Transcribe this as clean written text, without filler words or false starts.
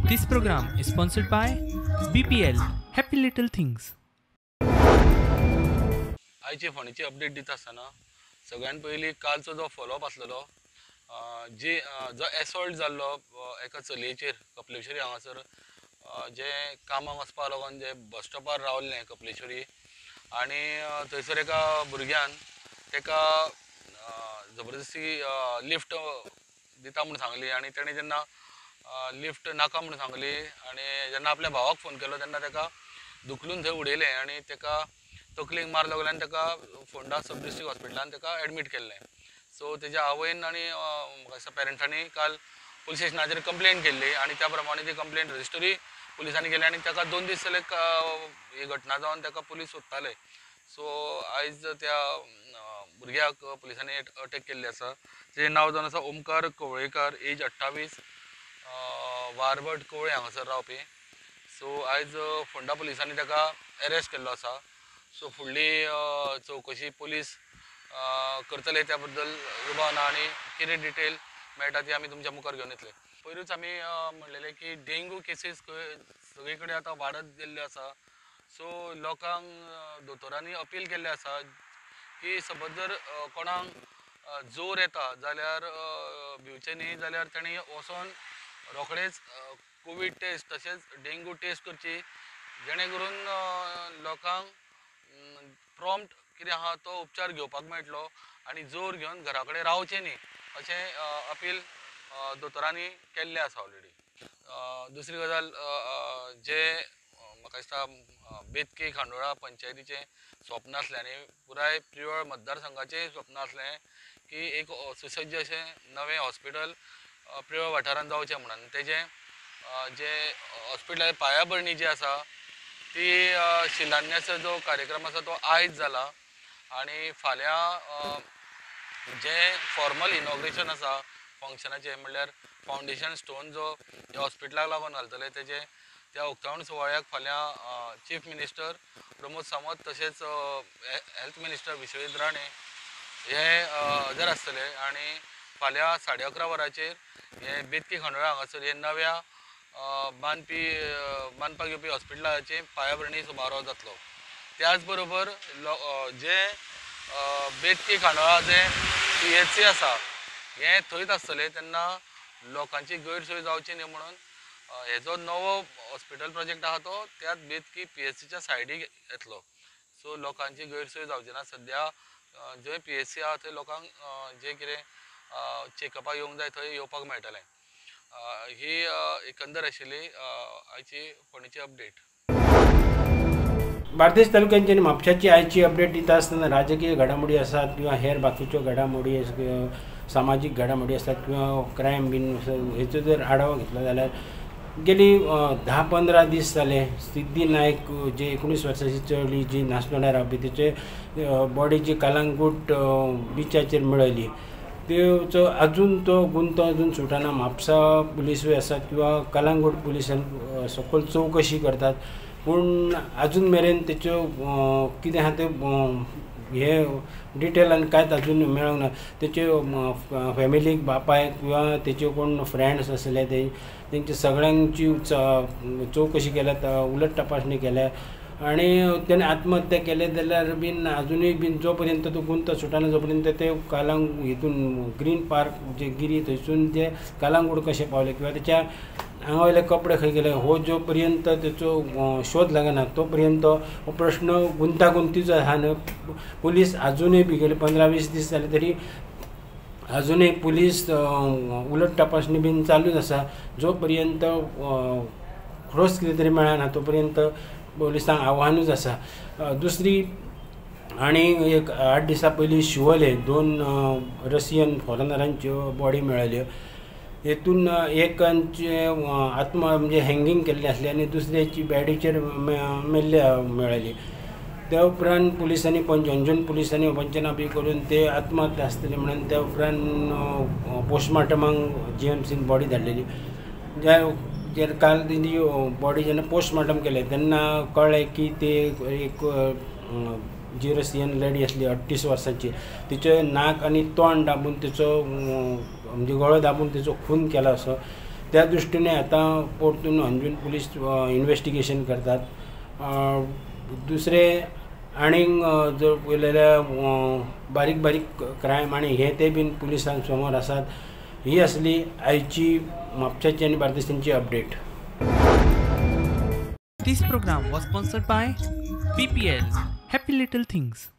This program is sponsored by BPL Happy Little Things. आयचे फोंडेची update दिता आसतना सगळ्यान पयलीं कालचो जो फॉलोअप आसलेलो जी जो एसॉल्ट जाल्लो एका चलयेचेर कपलेश्वरी हांगासर जे कामाक वचपाक लागून जे बस स्टॉपार रावल्लें कपलेश्वरी आनी थंयसर एका भुरग्यान ताका जबरदस्ती लिफ्ट दिता म्हूण सांगली आनी तेणें जेन्ना लिफ्ट नाका म्हूण सांगली आनी जेन्ना आपल्या भावाक फोन केलो तेन्ना ताका धुकलून थंय उडयलें आनी ताका तकलेक मार लागलो आनी ताका फोंडा सब डिस्ट्रिक्ट हॉस्पिटलान ताका एडमीट केल्लें. सो तेज्या आवयन आनी म्हाका दिसता पेरंट्सांनी काल पुलीस स्टेशनाचेर कंप्लेन केल्ली आनी त्या प्रमाणे ती कंप्लेन रजिस्टरूय पुलिसांनी केली आनी ताका 2 दीस जाले ही घटना जावन ताका पुलीस सोदताले. सो आयज त्या भुरग्याक पुलिसांनी अटक केल्ली आसा. तेजें नांव जावन आसा ओमकार कवळेकार, एज 28, वारबट कवळे हांगासर रावपी. सो आयज फोंडा पुलिसांनी ताका एरेस्ट केल्लो आसा. सो फुडली चवकशी पुलीस करतले त्या बद्दल दुबाव ना आनी कितें डिटेल मेळटा ती आमी तुमच्या मुखार घेवन येतले. पयरूच आमी म्हणलेलें की डेंगू केसीस सगळे कडेन आतां वाडत गेल्ल्यो आसा. सो लोकांक दोतोरांनी अपील केल्लें आसा की सपोज जर कोणाक जोर येता जाल्यार भिवचें न्ही, जाल्यार तांणी वचोन रोखडेच कोवीड टेस्ट तशेंच डेंगू टेस्ट करची, जेणे करून लोकांक प्रॉम्प्ट कितें आहा तो उपचार घेवपाक मेळटलो आनी जोर घेवन घरा कडेन रावचें न्ही अशें अपील दोतोरांनी केल्लें आसा ऑलरेडी. दुसरी गजाल जे म्हाका दिसता बेतकी खांडोळा पंचायतीचें स्वप्न आसलें आनी पुराय प्रियोळ मतदारसंघाचें स्वप्न आसलें की एक सुसज्ज अशें नवें हॉस्पिटल प्रियोळ वाठारांत जावचें म्हणून तेजें जे हॉस्पिटलाची पायाभरणी जी आसा ती शिलान्यास जो कार्यक्रम आसा तो आयज जाला आनी फाल्यां जें फॉर्मल इनॉग्रेशन आसा फंक्शनाचें म्हणल्यार फावंडेशन स्टोन जो ह्या हॉस्पिटलाक लागून घालतले तेजें त्या उक्तावण सुवाळ्याक फाल्यां चीफ मिनिस्टर प्रमोद सावंत तशेंच हेल्थ मिनिस्टर विश्वजीत राणे हे हजर आसतले आनी फाल्यां 11:30 वरांचेर हे बेतकी खांडोळा हांगासर हे नव्या बांदपाक येवपी हॉस्पिटलाचे पायाभरणी सुमारो जातलो. त्याच बरोबर जे बेतकी खांडोळा जे PHC आसा हें थंयच आसतलें, तेन्ना लोकांची गैरसोय जावची न्ही म्हणून हेजो नवो हॉस्पिटल प्रोजेक्ट आहा तो त्याच बेतकी PHCच्या सायडीक येतलो. सो लोकांची गैरसोय जावची ना. सद्या जंय PHC आहा थंय लोकांक जें कितें चॅकअपाक येवंक जाय थंय येवपाक मेळटलें. ही एकंदर आशिल्ली आयची फोंडेची अपडेट. बार्देस तालुक्यांची आनी म्हापशाची आयची अपडेट दिता आसतना राजकीय घडामोडी आसात किंवा हेर बाकीच्यो घडामोडी सामाजीक घडामोडी आसात किंवा क्रायम बीन हेचो जर आढावा घेतलो जाल्यार गेली 10-15 दीस जाले सिद्धी नायक जे 19 वर्सांची चली जी नासनोड्या रावपी तिचे बॉडी जी कलंगूट बिचाचेर मेळयली तेचो अजून तो गुंतो अजून सुटना. म्हापसा पुलिसूय आसात किंवा कलंगूट पुलिसान सकयल चवकशी करतात पूण अजून मेरेन तेच्यो कितें आहा तें हे डिटेलान कांयच अजून मेळोंक ना. तेच्यो फॅमिलीक बापायक किंवा तेच्यो कोण फ्रेंड्स आसले ते तेंची सगळ्यांची चवकशी केल्या, उलट तपासणी केल्या आनी तेणें आत्महत्या केले जाल्यार बीन अजुनूय बीन जो पर्यंत तो गुंतो सुटना जो पर्यंत ते कलंग हितून ग्रीन पार्क जे गिरी थंयसून ते कलंगूट कशें पावले किंवा तेच्या हांगा वयले कपडे खंय गेले हो जो पर्यंत तेचो शोध लागना तो पर्यंत हो प्रश्न गुंतागुंतीचो आहा न्हू. पुलीस अजुनूय बी गेले 15-20 दीस जाले तरी अजुनूय पुलीस उलट तपासणी बीन चालूच आसा. जो पर्यंत ठोस कितें तरी मेळना तो पर्यंत पुलिसांक आव्हानूच आसा. दुसरी आनी एक 8 दिसां पयलीं शिवोले 2 रशियन फॉरेनरांच्यो बॉडी मेळ्ळ्यो. हेतून एकांचे आत्म म्हणजे हँगींग केल्लें आसलें आनी दुसऱ्याची बॅडीचेर मेल्ले मेळ्ळी. त्या उपरांत पुलिसांनी अंजूण पुलिसांनी पंचनामे करून ते आत्महत्या आसतली म्हणून त्या उपरांत पोस्टमार्टमाक GMCन बॉडी धाडलेली. ज्या काल तेजी बॉडी जेन्ना पोस्टमार्टम केलें तेन्ना कळ्ळें की ते एक जी रशियन लेडी आसली 38 वर्सांची तिचें नाक आनी तोंड दाबून तिचो म्हणजे गळो दाबून तिचो खून केला असो. त्या दृश्टीने आतां परतून अंजून पुलीस इन्वेस्टिगेशन करतात. दुसरे आनीक जर पळयलें जाल्यार बारीक बारीक क्रायम आनी हे ते बीन पुलिसां समोर आसात. ही आसली आयची म्हापशाची आनी बार्देसांची update. This program was sponsored by BPL Happy Little Things.